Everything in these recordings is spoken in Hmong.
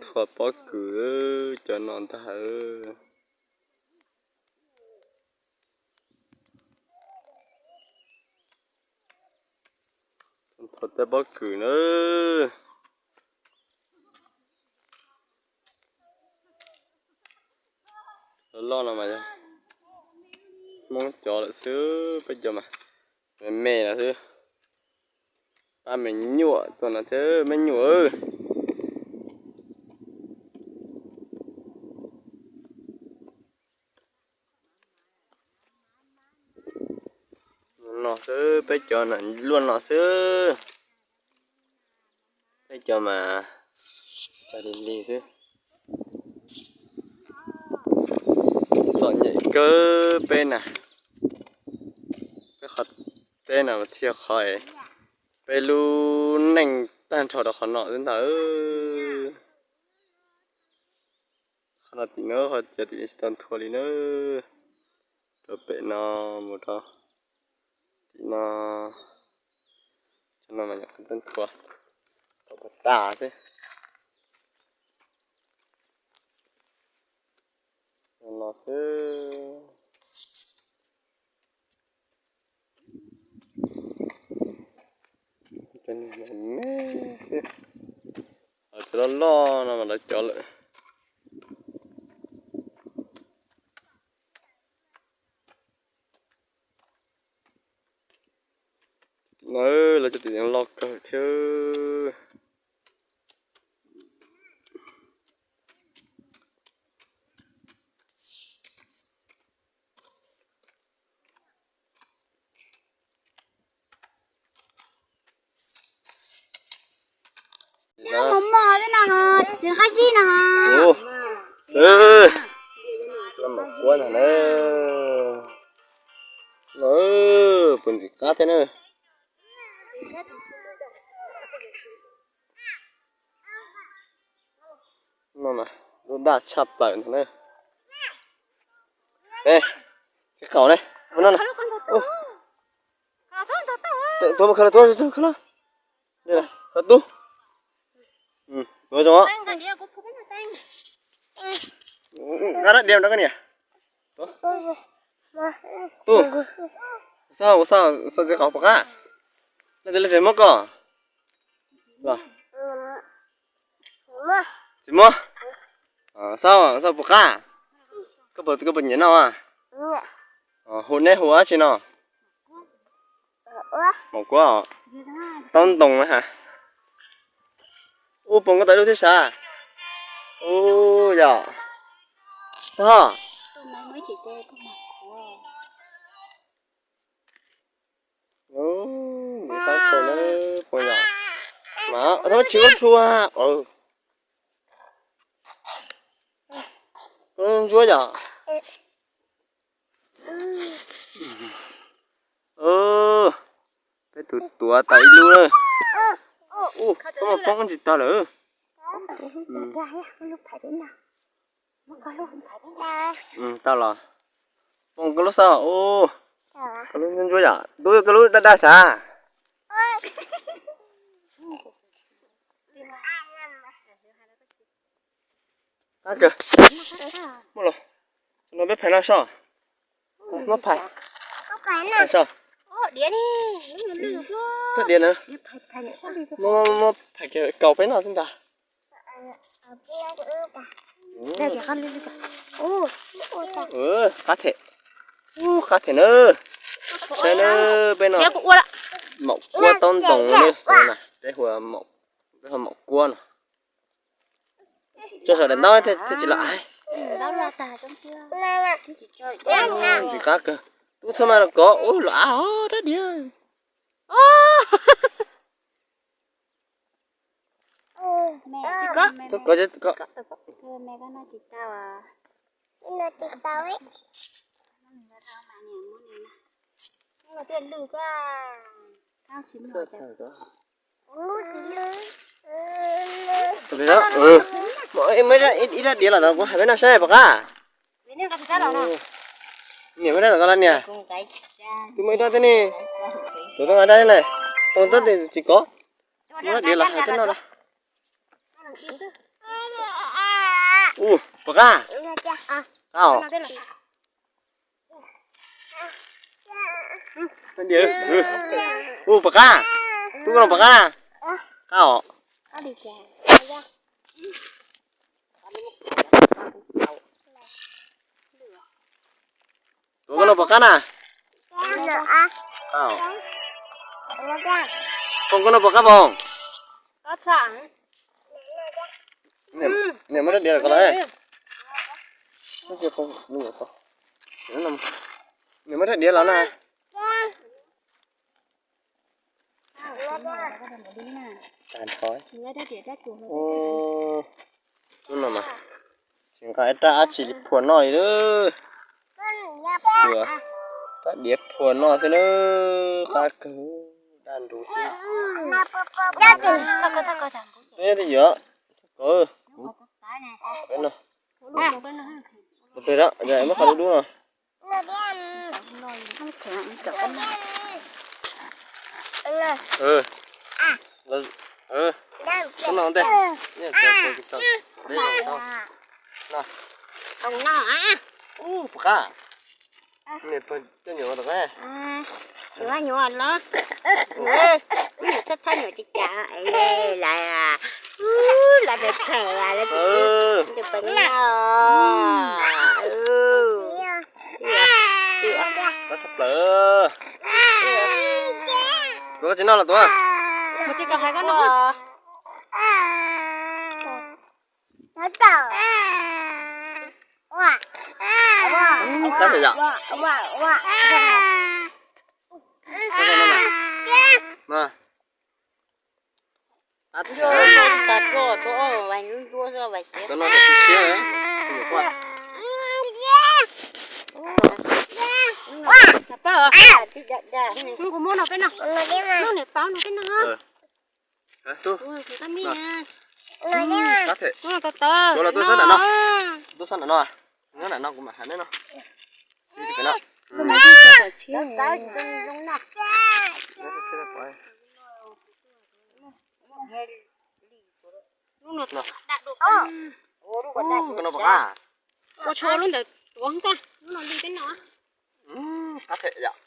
Thuav pob kws cov no ntag. Thuav tej pob kws na. Loj loj no mas yog Hmoob cov lawm xwb, peb cov mas me me no xwb. Pab me nyuam tuaj no thiab me nyuam. No xwb, peb cov na luaj no xwb. Peb cov mas tag li li xwb. Txom nyem kawg peb na. Peb qhov teb no thiaj qhov es peb lub neej tag nrho rau qhov no xwb ntag. Qhov no tim no qhov tias tim tsis tau nthua li na. Rau pem no mus rau tim no, cov no mas nyuam qhuav nthua tau tas xwb. No xwb. Cov loj loj no mas lawv cov lawm. No lawv cov tim loj kawg thiab. Mos mos no, tsis qab zib no. Maum kuab no na. Puas ntxim qab thiab na. No mas lub daj tshaj plaws ntag na. Ej, txiv qaub ne, mus no na. Tuav mus khaws los, tuav mus khaws los. Tuav zoo. Nqa rab diav rau koj niam. Tub, ua txhob, ua txhob txiv qaub puas qab? Leej twg leej twg muab koj? Txiv muab. Txhob, txhob puas qab? Koj puas nyiam noj? Hu neb hu dab tsi no? Maum kuab, taub ntoos na has. Ub, pom koj tau ib lub thiab sav. Ub, yog. Txhob. Ntxim qab kawg na, pog yom. Mas tsis ua tshua. Ntsuab yom. Peb tus tuav tau ib lub na. Ub, txhob mas poob ntsis tag lawm. Tau los. Poob koj lub xwb. Ub, koj lub ntsuab ntsuab yom. Tub, koj lub daj daj sav. Qab kawg. Muaj los, no peb phais no soj. Muab phais. Phais soj. Koj diav na. Muab, muab phais kiag kaus peb noj xwb ntag. Qab them. Ub, qab them na. Saib na, peb no maum kuab taub ntoos na. Peb hu, peb hu maum kuab no. Tso saum daim ntaub thiaj tsis los. Ntxim qab kawg. Tub txhob mas los kov ub los av hov rab diav. Txhob kov, txhob kov. Muaj ib rab diav los tod kuv hais peb noj saib puas qab. Niam muaj ib rab los tod los niam. Tus muaj ib rab thiab ne. Tus tuaj nqa rab ne. Tus tuaj tsis kov. Muaj ib rab diav los hais peb noj los. Ub, puas qab? Qab os. Ub, puas qab? Tub koj no puas qab na? Qab os. Tuav koj no puas qab na? Qab os. Pom koj no puas qab Pom? Niam muab rab diav los ko los. Niam muab rab diav los na. Ub, hnub no mas tsis nqa ib rab dab tsi li phua noj li lawm. Xyov, rab diav phua noj xwb na, qab kawg, daj nrus xwb. Twb nyob twj ywm, txog kawg, peb no, peb no, muab qhov dub dub no. Ub, no ntej, no, ub, puas qab? Niam puas coj nyuam ua tom qab? Nyuam los, nyuam thab thab nyuam cas cas, lawv, lawv phem phem, lawv tus peev no. Qab tshaj plaws. Tuav koj tsis noj los tuav. Mus tsis kom hais koj no. Qab tshaj yam. Qab tshaj. Tuav no tsis siab. Kuv muab no peb no. Muab niam paub no peb no. Tuaj sab nram no, tuaj sab nram no, nyob nram no kuv mam hais neb no. Ua tshuav lub ntawd tuav ntag, lub no li peb no. Qab them yom.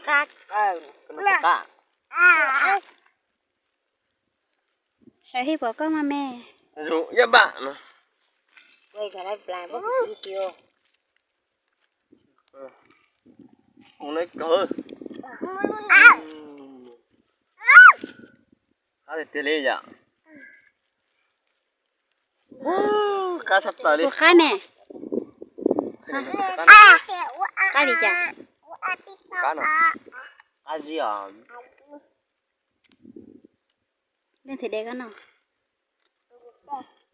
Qab, qab. Sawv hib puas koj mas me. Zus yab npam no. Mus neb kawg. Qab tiag tiag li yom. Qab tshaj plaws li. Ua qab me. Qab li cas? Qab no. Qab zib os. Leej twg de koj no?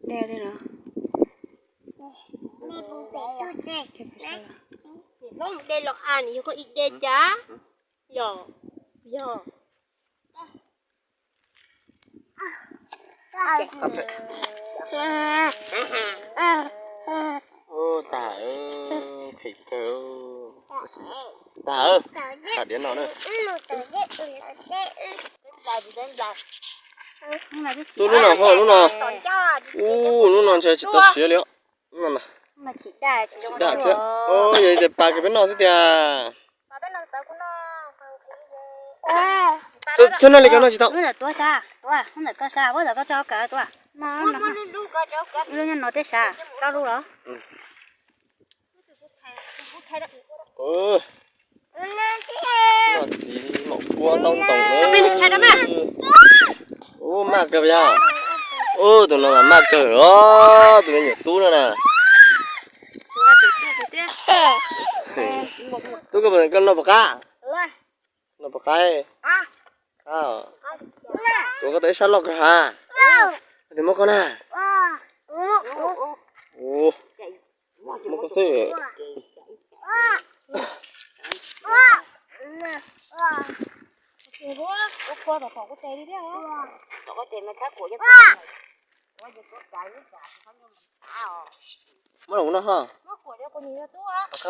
De li los? Hlob mus de los as, nws yog koj ib de cas? Yog, yog. Ub, tag, qhis kawg. Tag, tag diav no na. Tub, lub no hos, lub no. Ub, lub no ntshe tsis tau siav li os. Lub no na. Tsis dag thiab. Yog tias pas kiag peb noj xwb tiag. Txhob noj li ko, noj tsis tau. Wb ntawm tuav sab, tuav, wb ntawm koj sab, wb ntawm koj tso kawg tuaj. Lub nyob no tej sab, rau lub los. Noj txiv maum kuab ntaub ntoos na. Ub, maj kawg yog. Ub, tus no mas maj kawg os, tus me nyuam tub no na. Tub, koj noj puas qab? Noj puas qab? Tuav koj tau ib sab loj kawg ha. Tus muab koj na. Muab koj xwb. Muab los kuv noj ho.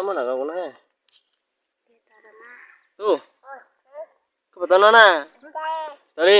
Muab los kuv noj. Tub, koj puas tau noj na? Tau li.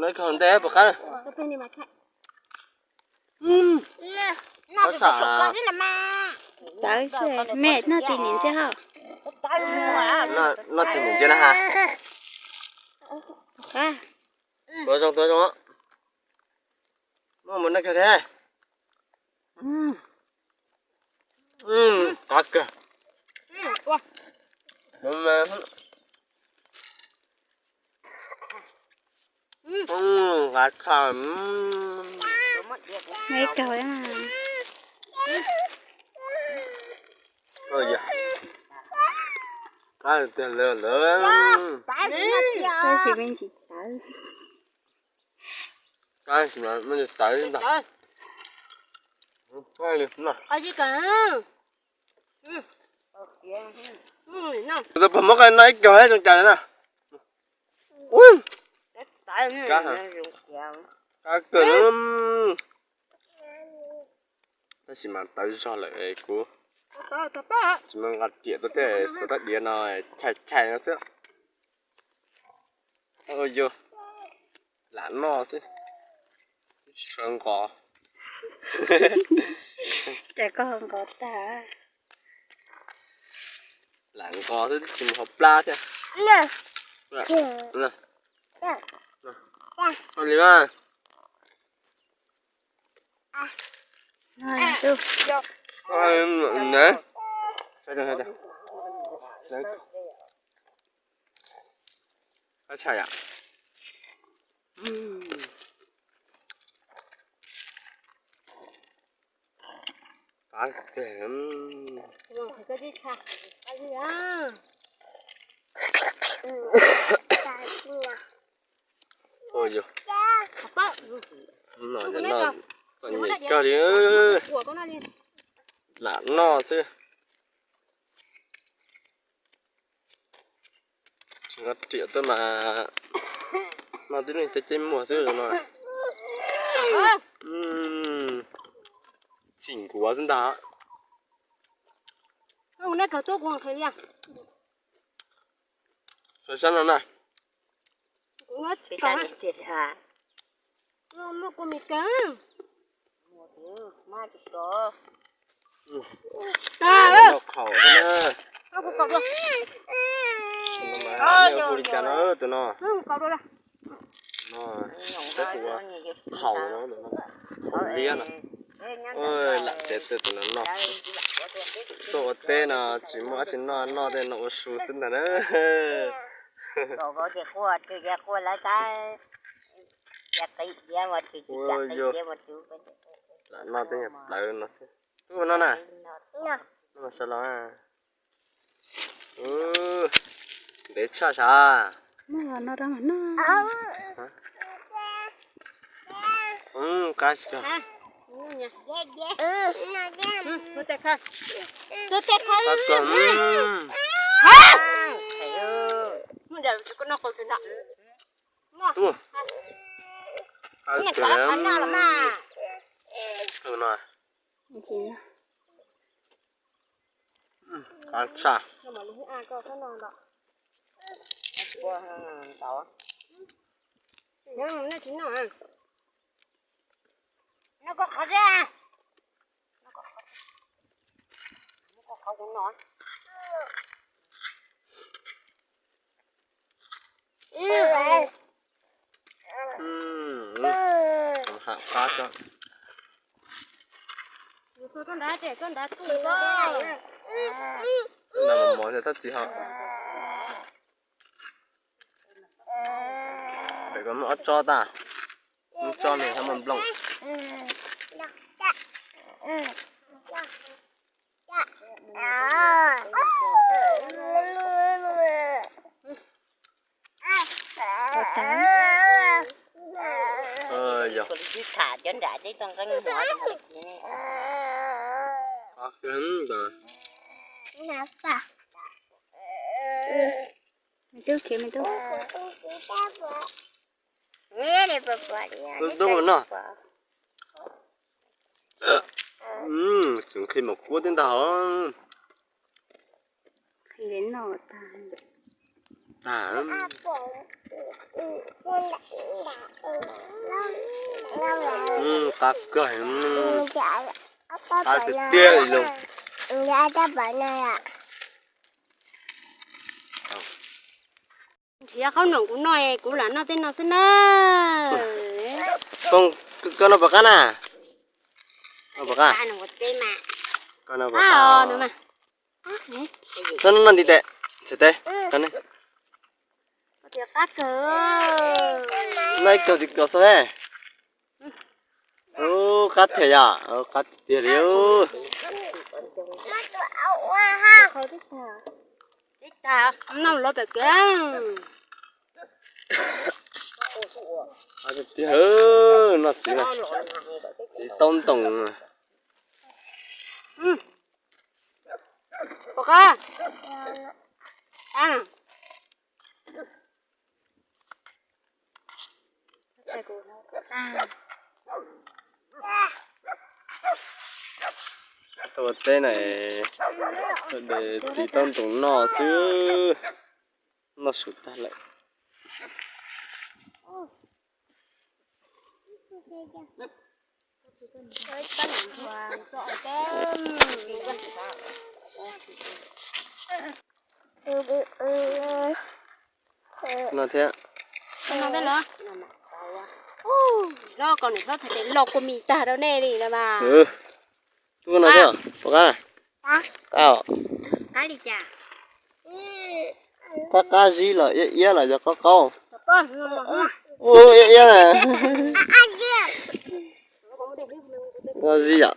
Noj ib kawg ntej puas qab? Qab tshaj. Tawv xwb, me noj tis niam ntsia hos. Noj tis niam ntsia na ha. Qab. Tuav zoo tuav zoo. Muaj mus noj kawg thiab. Qab kawg. Qab tshaj. Noj ib kawg. Qab tiag lawm lawm. Tab sis me ntsis tawv. Qab sis mas me ntsis tawv ntag. Tus pog muab qe noj ib kawg zoo cas na. Qab kawg. Tab sis mas tawv zog lawm kuv tsis muaj nqa riam tuaj thiab, xuas rab diav no chais chais no xwb. Yog lam noj xwb, tsis tshua nqos. Cas koj nqos tag. Lam nqos xwb tsis mus hauv plab thiab. Li mas. Qab tshaj yam. Qab tiag. Ua yog no, no txom nyem kawg li. Lam noj xwb. Tsis nqa riam tuaj mas noj tib neeg tej ceb muag xwb no. Txhim nkuav xwb ntag. Saib sab no na. Noj qhaum thiab na. Hu li cas no tus no? No, peb hu ua qhaum no, qhaum liab no. Lam tsev tus no noj. Tuaj ua teb no tsis muaj dab tsi noj, noj tej no ua su xwb ntag na. Lam noj tej nyuag plawv no xwb. Tuaj ua no na. Sawv los. Ntev tshaj sav. Muab no rau no. Qab tsis tau. Tuaj. Qab tsis tau. Qab tshaj. Ham qab tso. Nta mos mos xwb tab txiv ho. Pem ko muaj ob tsob tas, muaj tsob nws ho muaj nplooj. Yog. Tub khiav me tub. Tub no. Tseem nqhis maum kuab thiab ntag hov. Nqhis no tag. Tag. Qab kawg, qab tiag tiag li lauj. Nrhiav qhob noom kuv noj es kuv lam noj tej no xwb na. Koj, koj noj puas qab na? Noj puas qab? Koj noj puas qab? Koj noj noj ntiv tes, txhais tes, koj noj. Noj ib kawg tsis kawg xwb. Ub, qab thiab yom, qab tiag li. Noj los pem kev. Qab tiag, noj txiv, txiv taub ntoos. Pom qab. Ua teb na, de txiv taub ntoos noj xwb, noj su tag lawm. No thiab. Los kua mis tag rau nej li no mas. Tuaj no thiab, pom qab. Qab, qab zib los iab iab los yog qab qaub? Ua iab iab na. Qab zib yom.